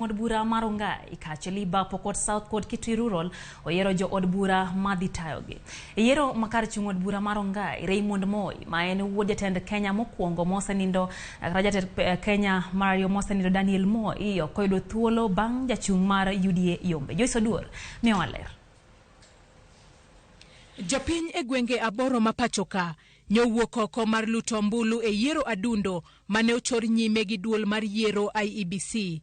Od bura mar Rongai, Kacheliba, Pokot South kod Kitui Rural oyiero jo od bura madhi tayogi. E yiero ma kar chung' od bura mar Rongai, Raymond Moi, ma en wuod jatend Kenya mokwongo mosenindo kata jatend Kenya mar ariyo mosenindo Daniel Moi ok oyudo thuolo bang' jachung' mar UDA yombe. Joyce Oduor miyowa ler. Jopiny e gwenge aboro ma pachoka nyowuok oko mar luto ombulu e yiero adundo mane ochor nyime gi duol mar yiero IEBC.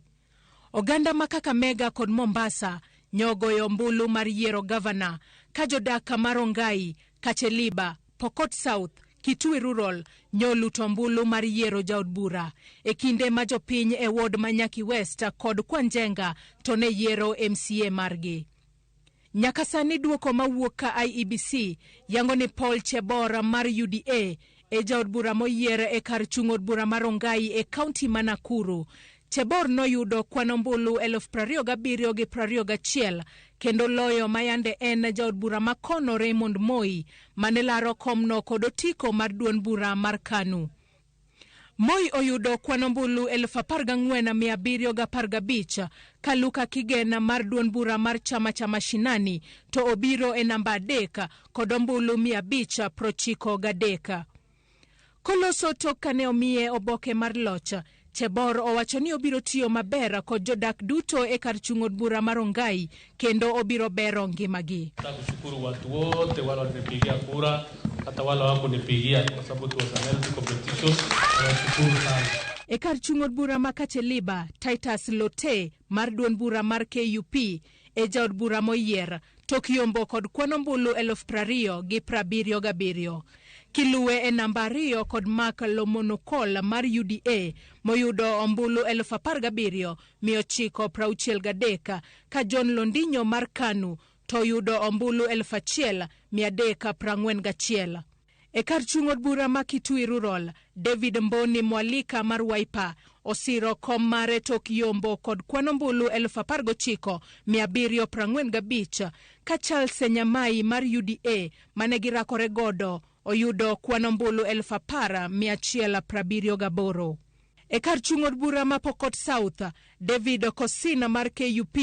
Oganda ma Kakamega kod Mombasa nyogoyo ombulu mar yiero gavana ka jodak mar Rongai, Kacheliba, Pokot South, Kitui Rural nyoluto ombulu mar yiero jaod bura e kinde ma jopiny e ward ma Nyaki West kod Kwanjenga to ne yiero MCA margi. Nyaka sani duoko mawuok ka IEBC yango ni Paul Chebor mar UDA e jaod bura moyier e kar chung' od bura mar Rongai e kaunti ma Nakuru. Chebor noyudo kwan ombulu 27,021 kendo loyo mayande en jaod bura makono Raymond Moi mane laro komno kod otiko mar duond bura mar KANU. Moi oyudo kwan ombulu 14,715 ka Luka Kigen mar duond bura mar Chama cha Mashinani to obiro e namba 3 kod ombulu 593. Koloso tok kane omiye oboke mar loch, Chebor owacho ni obiro tiyo maber kod jodak duto e kar chung' od bura mar Rongai kendo obiro bero ngimagi. Nataka kushukuru watu wote wale walinipigia kura, hata wale hawakunipigia kwa sababu it was a healthy competition. Nawashukuru sana. E kar chung' od bura ma Kacheliba, Titus Lote mar duond bura mar KUP e jaod bura moyier tok yombo kod kwan ombulu 20,077. Kiluwe e namba 2 kod Mark Lomonokol mar UDA moyudo ombulu 17,963 ka John Londinyo mar KANU to oyudo ombulu 1,341. E kar chung' od bura ma Kitui Rural, David Mboni Mwalika mar Wiper osiro kom mare tok yombo kod kwan ombulu 19,745 ka Charles Nyamai mar UDA mane girakore godo oyudo kwan ombulu 10,178. E kar chung' od bura ma Pokot South, David Kosina mar KUP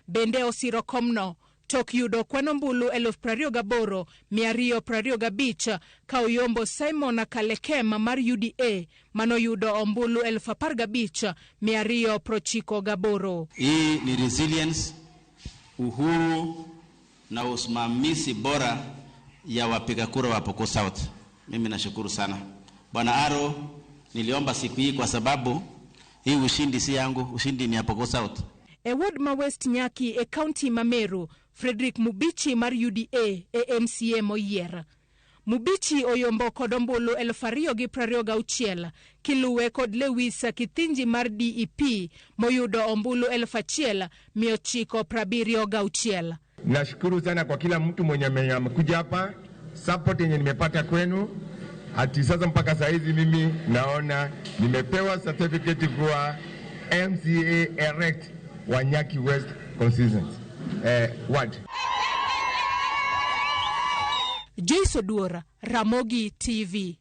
bende osiro komno tok yudo kwan ombulu 28,225 ka oyombo Simon Kalekem mar UDA manoyudo ombulu 15,298. Hii ni resilience, uhuru na usimamizi bora ya wapiga kura wa Pokot South. Mimi nashukuru sana. Bwana Aro, niliomba siku hii kwa sababu hii ushindi si yangu, ushindi ni ya Pokot South. E ward ma West Nyaki e kaunti ma Meru, Frederick Mubichi mar UDA e MCA moyier. Mubichi oyombo kod ombulu 2,026 kiluwe kod Lewis Kithinji mar DEP moyudo ombulu 1,976. Nashukuru sana kwa kila mtu mwenye amekuja hapa, support yenye nimepata kwenu. Hadi sasa mpaka saa hizi mimi naona nimepewa certificate kuwa MCA elect wa Nyaki West constituency, ward. Joyce Oduor, Ramogi TV.